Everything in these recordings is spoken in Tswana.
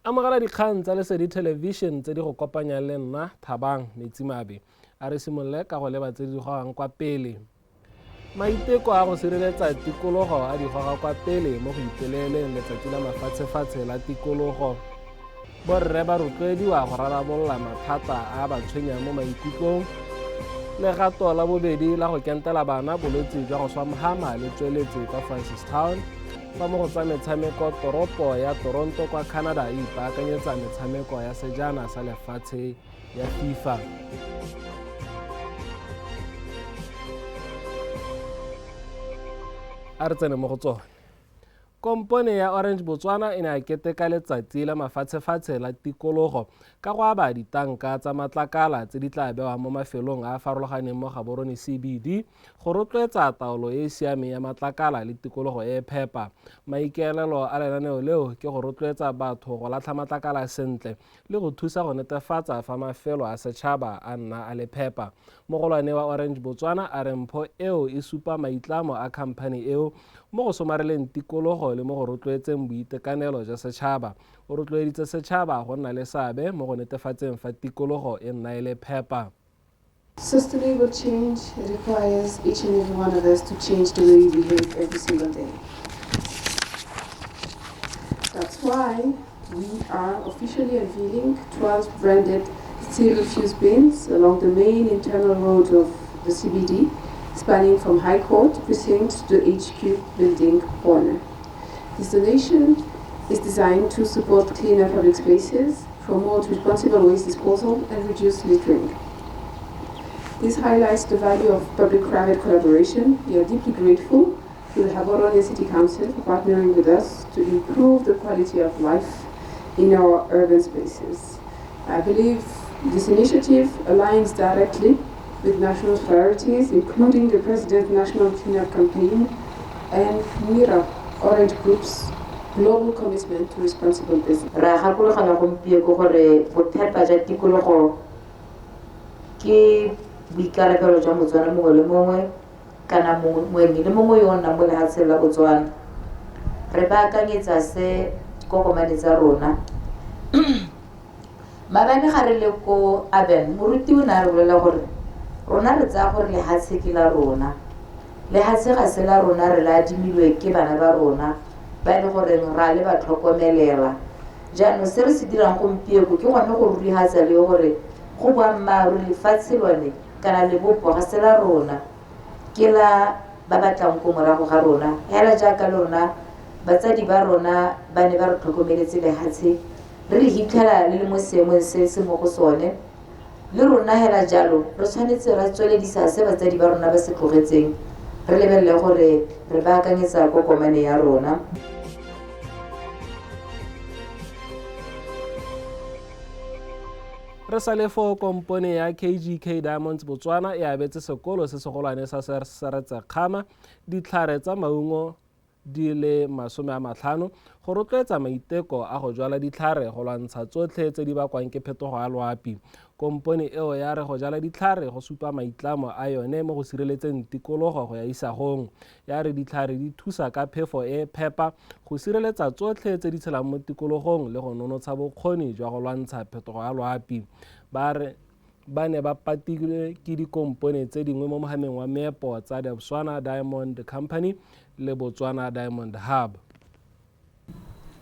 Amogela dikgang tsa Lesedi Television tse di go kopanyang le nna Thabang Metsimabe. A re simolole ka go leba tse di gogang kwa pele. Maiteko a go sireletsa tikologo a di goga kwa pele mo go ipeleleng letsatsi la mafatshefatshe la tikologo. Borre ba rotloediwa go rarabolola mathata a ba tshwenyang mo maikutlong. Legato la bobedi la go kentela bana bolwetse jwa go swa mhama le tsweletse kwa Francistown. Fa mo go tsa metshameko, toropo ya Toronto kwa Canada e ipaakanyetsa metshameko ya sejana sa lefatshe ya FIFA. A re tsene mo go tsone. Kompone ya Orange Botswana e ne ya keteka letsatsi la mafatshefatshe la tikologo ka go aba ditanka tsa matlakala tse di tla bewang mo mafelong a a farologaneng mo Gaborone CBD go rotloetsa taolo e e siameng ya matlakala le tikologo e e phepa. Maikaelelo a lenaneo leo ke go rotloetsa batho go latlha matlakala sentle le go thusa go netefatsa fa mafelo a setšhaba a nna a le phepa. Mogolwane wa Orange Botswana a re mpho eo e supa maitlamo a khamphani eo mo go somareleng tikologo le mo go rotloetseng boitekanelo jwa setšhaba. O rotloeditse setšhaba go nna le seabe mo go netefatseng fa tikologo e nna e le phepa. Sustainable change requires each and every one of us to change the way we behave every single day. That's why we are officially unveiling 12 branded steel refuse bins along the main internal road of the CBD, spanning from High Court Precinct to the HQ building corner. This donation is designed to support cleaner public spaces, promote responsible waste disposal, and reduce littering. This highlights the value of public-private collaboration. We are deeply grateful to the Gaborone City Council for partnering with us to improve the quality of life in our urban spaces. I believe this initiative aligns directly with national priorities, including the President's National Cleanup Campaign and MIRA Orange Group's global commitment to responsible business. Ra gakologelwa gompieko gore bophepa jwa tikologo ke boikarabelo jwa Motswana mongwe le mongwe kana moeng le mongwe yo o nnang mo lefatsheng la Botswana. Re baakanyetsa se dikokomane tsa rona. Maabane ga re le ko Aben, moruti o ne a re bolela gore rona re tsaya gore lehatshe ke la rona. Lehatshe ga se la rona, re le adimilwe ke bana ba rona ba e le goreng ra le ba tlhokomelela. Jaanong se re se dirang gompieko ke gone go rurihatsa le gore go boammaaruri lefatshe lone kana lebopo ga se la rona, ke la ba batlang ko morago ga rona. Hela jaaka le rona batsadi ba rona ba ne ba re tlhokomeletse lehatshe, re le hitlhela le le mo seemong se se mo go sone. Le rona hela jalo re tshwanetse ra tsweledisa se batsadi ba rona ba se tlogetseng, re lebelele gore re baakanyetsa kokomane ya rona. Re sa le fo kompone ya KGK Diamonds Botswana e abetse sekolo se segolwane sa Seretse-Kgama ditlhare tsa maungo di le 50 go rotloetsa maiteko a go jwala ditlhare go lwantsha tsotlhe tse di bakwang ke phetogo ya loapi. Kompone eo ya re go jala ditlhare go supa maitlamo a yone mo go sireletseng tikologo go ya isagong. Ya re ditlhare di thusa ka phefo e phepa go sireletsa tsotlhe tse di tshelang mo tikologong le go nonotsha bokgoni jwa go lwantsha phetogo ya loapi. Ba re ba ne ba patilwe ke dikompone tse dingwe mo mohameng wa meepo tsa Debswana Diamond Company le Botswana Diamond Hub.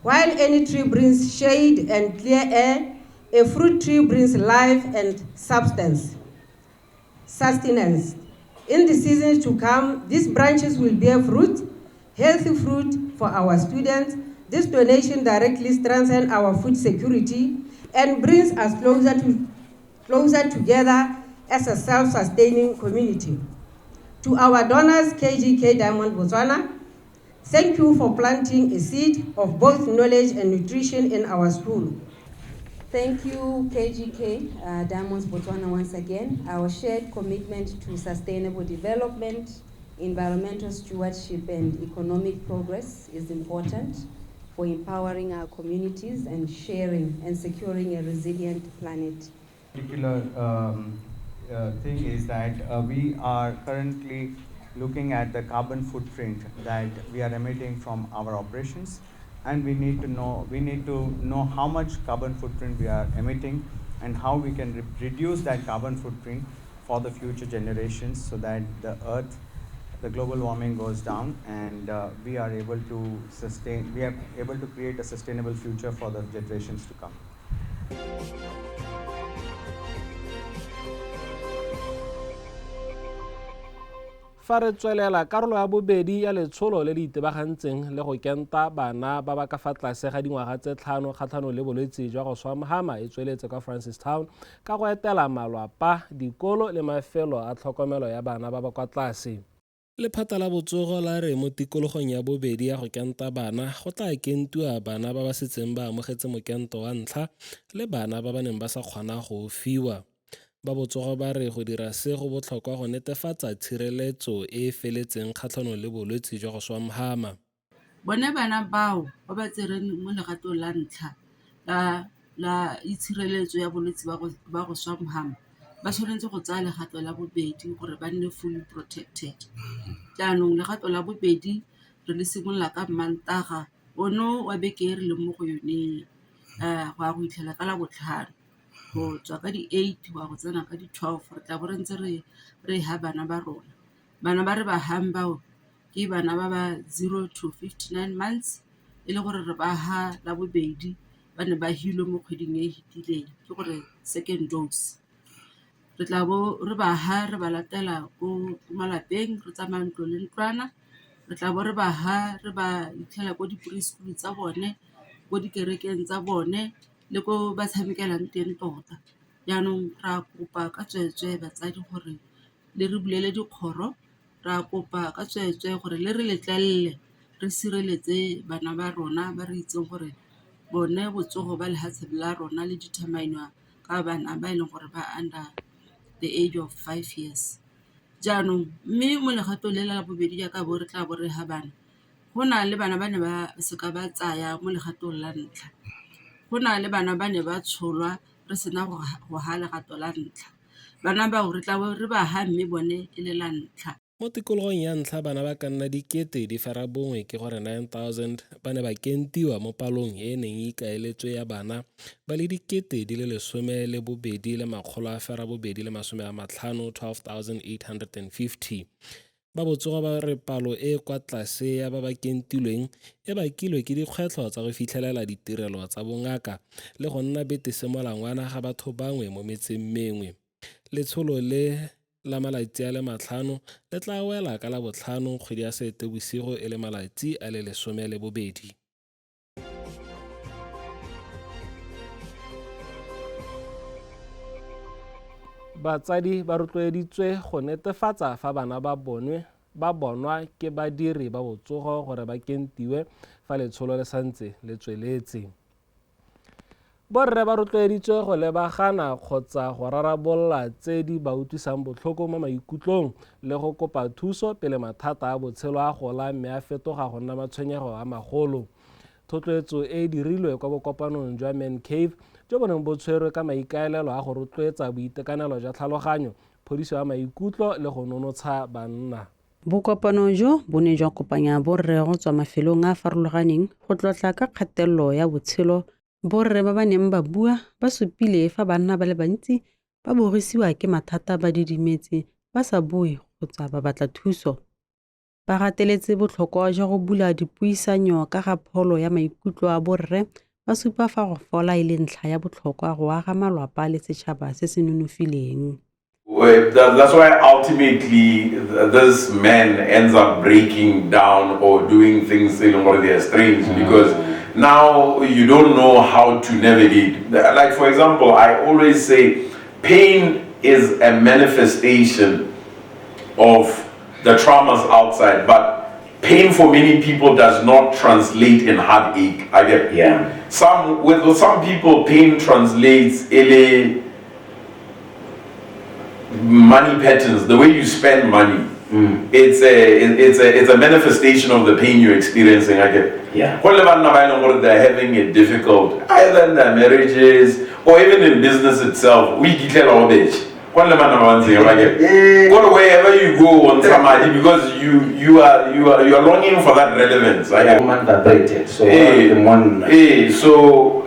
While any tree brings shade and clear air, a fruit tree brings life and substance, sustenance. In the seasons to come, these branches will bear fruit, healthy fruit for our students. This donation directly strengthens our food security and brings us closer together as a self-sustaining community. To our donors, KGK Diamond Botswana, thank you for planting a seed of both knowledge and nutrition in our school. Thank you, KGK Diamonds Botswana, once again. Our shared commitment to sustainable development, environmental stewardship, and economic progress is important for empowering our communities and sharing and securing a resilient planet. Particular thing is that we are currently looking at the carbon footprint that we are emitting from our operations, and we need to know how much carbon footprint we are emitting and how we can reduce that carbon footprint for the future generations, so that the earth, the global warming goes down, and we are able to sustain, we are able to create a sustainable future for the generations to come. Fa re tswelela karolo ya bobedi ya letsholo le le itebagantseng le go kenta bana ba ba ka fa tlase ga dingwaga tse 5 kgatlhanong le bolwetse jwa go swa mhama e tsweletse kwa Francistown ka go etela malwapa, dikolo le mafelo a tlhokomelo ya bana ba ba kwa tlase. Lephata la botsogo la re mo tikologong ya bobedi ya go kenta bana go tla kentiwa bana ba ba setseng ba amogetse mokento wa ntlha le bana ba ba neng ba sa kgona go fiwa. Ba botsogo ba re go dira se go botlhokwa go netefatsa tshireletso e e feletseng kgatlhanong le bolwetse jwa go swa mhama. Bone bana bao ba ba tsereng mo legatong la ntlha la itshireletso ya bolwetse ba go swa mhama ba tshwanetse go tsaya legato la bobedi gore ba nne fully protected. Jaanong legato la bobedi re le simolola ka Mantaga ono wa beke e re leng mo go yone, go ya go itlhela ka Labotlhano. Go tswa ka di-8 go ya go tsena ka di-12 re tla bo re ntse re ha bana ba rona. Bana ba re ba hang bao ke bana ba ba 0 to 59 months, e le gore re ba ha la bobedi ba ne ba hilwe mo kgweding e fetileng, ke gore second dose. Re tla bo re ba ha re ba latela ko malapeng, re tsamaya ntlo le ntlwana. Re tla bo re ba ha re ba itlhela ko di-preschool tsa bone, ko dikerekeng tsa bone, le ko ba tshamekelang teng tota. Jaanong ra kopa ka tsweetswe batsadi gore le re bulele dikgoro, ra kopa ka tsweetswe gore le re letlelele re sireletse bana ba rona ba re itseng gore bone botsogo ba lehatshe la rona le determine-wa ka bana ba e leng gore ba under the age of 5 years. Jaanong mme mo legatong le la bobedi jaaka bo re tla bo re ha bana, go na le bana ba ne ba seka ba tsaya mo legatong la ntlha. Go na le bana ba ne ba tsholwa re sena go ha legato la ntlha. Bana bao re tla bo re ba ha mme bone e le la ntlha. Mo tikologong ya ntlha bana ba ka nna 9,000 ke gore 9,000 ba ne ba kentiwa mo palong e e neng e ikaeletswe ya bana ba le 12,850, 12,850. Ba botsogo ba re palo e kwa tlase ya ba ba kentilweng e bakilwe ke dikgwetlho tsa go fitlhelela ditirelo tsa bongaka le go nna bete semolangwana ga batho bangwe mo metseng mengwe. Letsholo le la malatsi a le 5 le tla wela ka Labotlhano kgwedi ya Seetebosigo e le malatsi a le 12. Batsadi ba rotloeditswe go netefatsa fa bana ba bonwa ke badiri ba botsogo gore ba kentiwe fa letsholo le santse le tsweletse. Borre ba rotloeditswe go lebagana kgotsa go rarabolola tse di ba utlwisang botlhoko mo maikutlong le go kopa thuso pele mathata a botshelo a gola mme a fetoga go nna matshwenyego a magolo. Thotloetso e dirilwe kwa bokopanong jwa Man Cave jo bo neng bo tshwerwe ka maikaelelo a go rotloetsa boitekanelo jwa tlhaloganyo, phodiso ya maikutlo le go nonotsha banna. Bokopano jo bo ne jwa kopanya borre go tswa mafelong a a farologaneng go tlotla ka kgatelelo ya botshelo. Borre ba ba neng ba bua ba supile fa banna ba le bantsi ba bogisiwa ke mathata ba didimetse ba sa bue kgotsa ba batla thuso. Ba gateletse botlhokwa jwa go bula dipuisanyo ka ga pholo ya maikutlo a borre, ba supa fa go fola e le ntlha ya botlhokwa go aga malwapa le setšhaba se se nonofileng. That's why ultimately this man ends up breaking down or doing things in order they are strange, because now you don't know how to navigate. Like, for example, I always say pain is a manifestation of the traumas outside, but pain for many people does not translate in heartache. I get. Yeah. With some people, pain translates in money patterns, the way you spend money. It's a manifestation of the pain you're experiencing. I get. Yeah. They're having it difficult, either in their marriages or even in business itself. We get our bitch. Go na le banna ba ba ntseng ba ke kore wherever you go o ntsha madi because you are longing for that relevance. Yeah, woman vibrated. So ke monna. So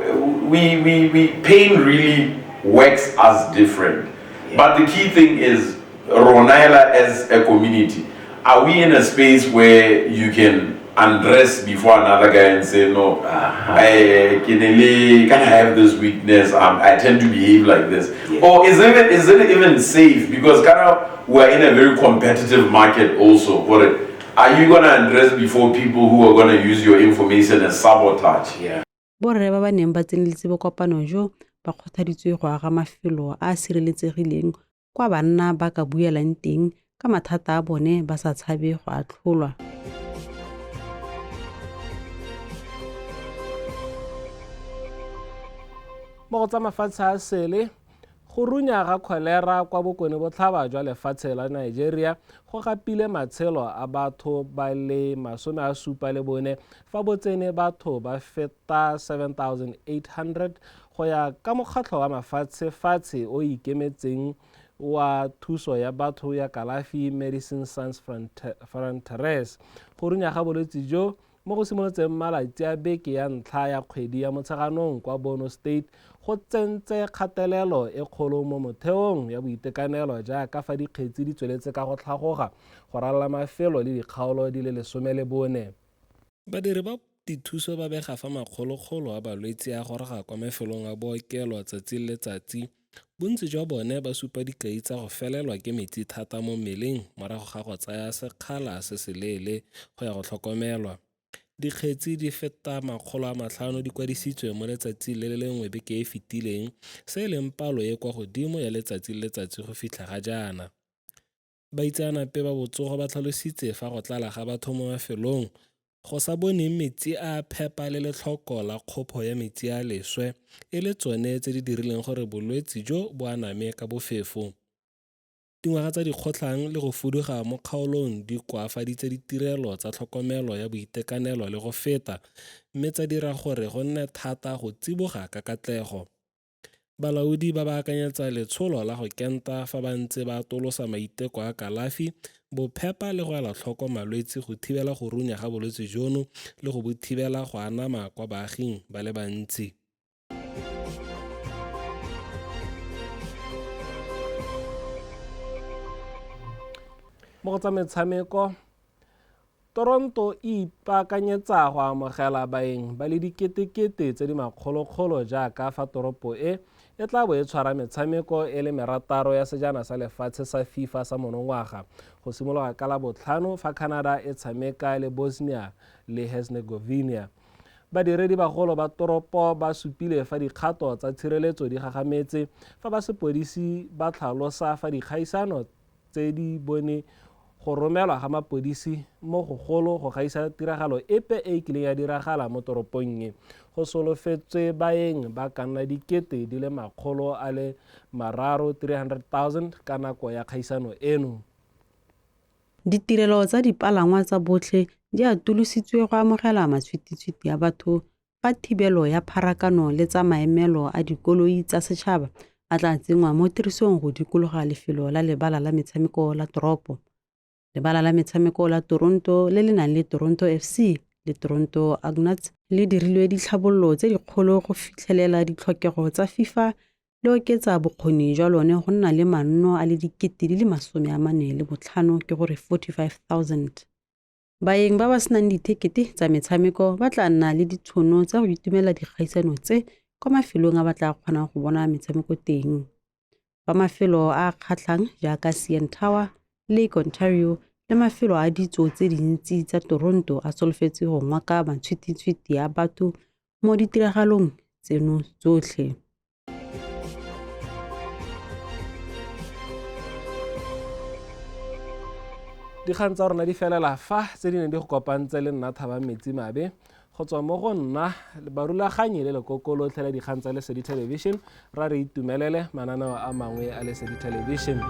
we pain really works us different. But the key thing is, rona hela as a community, are we in a space where you can undress before another guy and say, no, I can I have this weakness, I tend to behave like this? Or is it even safe? Because kind of we're in a very competitive market also. But are you gonna undress before people who are gonna use your information as sabotage? Borre ba ba neng ba tseneletse bokopano jo ba kgothaditswe go aga mafelo a a sireletsegileng kwa banna ba ka buelang teng ka mathata a bone ba sa tshabe go atlholwa. Mo go tsa mafatshe a sele, go runya ga kholera kwa Bokone Botlhaba jwa lefatshe la Nigeria go gapile matshelo a batho ba le 74, fa bo tsene batho ba feta 7800, go ya ka Mokgatlho wa Mafatshefatshe o ikemetseng wa thuso ya batho ya kalafi, Medecins Sans Frontieres. Go runya ga bolwetse jo mo go simolotseng malatsi a beke ya ntlha ya kgwedi ya Motsheganong kwa Borno State go tsentse kgatelelo e kgolo mo motheong ya boitekanelo, jaaka fa dikgetsi di tsweletse ka go tlhagoga go ralala mafelo le dikgaolo di le 14. Badiri ba dithuso ba bega fa makgolokgolo a balwetse a goroga kwa mafelong a bookelo tsatsi le letsatsi, bontsi jwa bone ba supa dikai tsa go felelwa ke metsi thata mo mmeleng morago ga go tsaya sekgala se seleele go ya go tlhokomelwa. Dikgetsi di feta 500 di kwadisitswe mo letsatsing le le lengwe beke e fetileng, se e leng palo e kwa godimo ya letsatsi le letsatsi go fitlha ga jaana. Baitseanape ba botsogo ba tlhalositse fa go tlala ga batho mo mafelong go sa boneng metsi a a phepa le letlhoko la kgopho ya metsi a leswe e le tsone tse di dirileng gore bolwetse jo bo aname ka bofefo. Dingwaga tsa dikgotlhang le go fuduga mo kgaolong di koafaditse ditirelo tsa tlhokomelo ya boitekanelo le go feta, mme tsa dira gore go nne thata go tsiboga ka katlego. Balaodi ba baakanyetsa letsholo la go kenta fa ba ntse ba atolosa maiteko a kalafi, bophepa le go ela tlhoko malwetse go thibela go runya ga bolwetse jono le go bo thibela go anama kwa baaging ba le bantsi. Mo go tsa metshameko, Toronto e ipaakanyetsa go amogela baeng ba le diketekete tse di makgolokgolo, jaaka fa toropo e e tla bo e tshwara metshameko e le merataro ya Sejana sa Lefatshe sa FIFA sa monongwaga, go simologa ka la botlhano fa Canada e tshameka le Bosnia le Herzegovina. Badiredi bagolo ba toropo ba supile fa dikgato tsa tshireletso di gagametse, fa ba sepodisi ba tlhalosa fa dikgaisano tse di bone go romelwa ga mapodisi mo gogolo go gaisa tiragalo epe e e kileng ya diragala mo toropong e. Go solofetswe baeng ba ka nna 330,000, 300,000, ka nako ya kgaisano eno. Ditirelo tsa dipalangwa tsa botlhe di atolositswe go amogela matshwititshwiti a batho, fa thibelo ya pharakano le tsa maemelo a dikoloi tsa setšhaba a tla tsenngwa mo tirisong go dikologa lefelo la lebala la metshameko la toropo. Lebala la metshameko la Toronto, le le nang le Toronto FC le Toronto Argonauts, le dirilwe ditlhabololo tse dikgolo go fitlhelela ditlhokego tsa FIFA, le oketsa bokgoni jwa lone go nna le manno a le 45,000, ke gore 45 000. Baeng ba ba senang dithekete tsa metshameko ba tla nna le ditšhono tsa go itumelela dikgaisano tse kwa mafelong a ba tla kgonang go bona metshameko teng. Fa mafelo a a kgatlhang jaaka CN Tower, Lake Ontario le mafelo a ditso tse dintsi tsa Toronto a solofetse go ngoka matshwititshwiti a batho mo ditiragalong tseno tsotlhe. Dikgang tsa rona di felela fa, tse di neng di go kopantse le nna Thaba Metsi Mabe. Go tswa mo go nna, barulaganyi le lekoko lotlhe la dikgang tsa Lesedi Television, ra re itumelele mananeo a mangwe a Lesedi Television.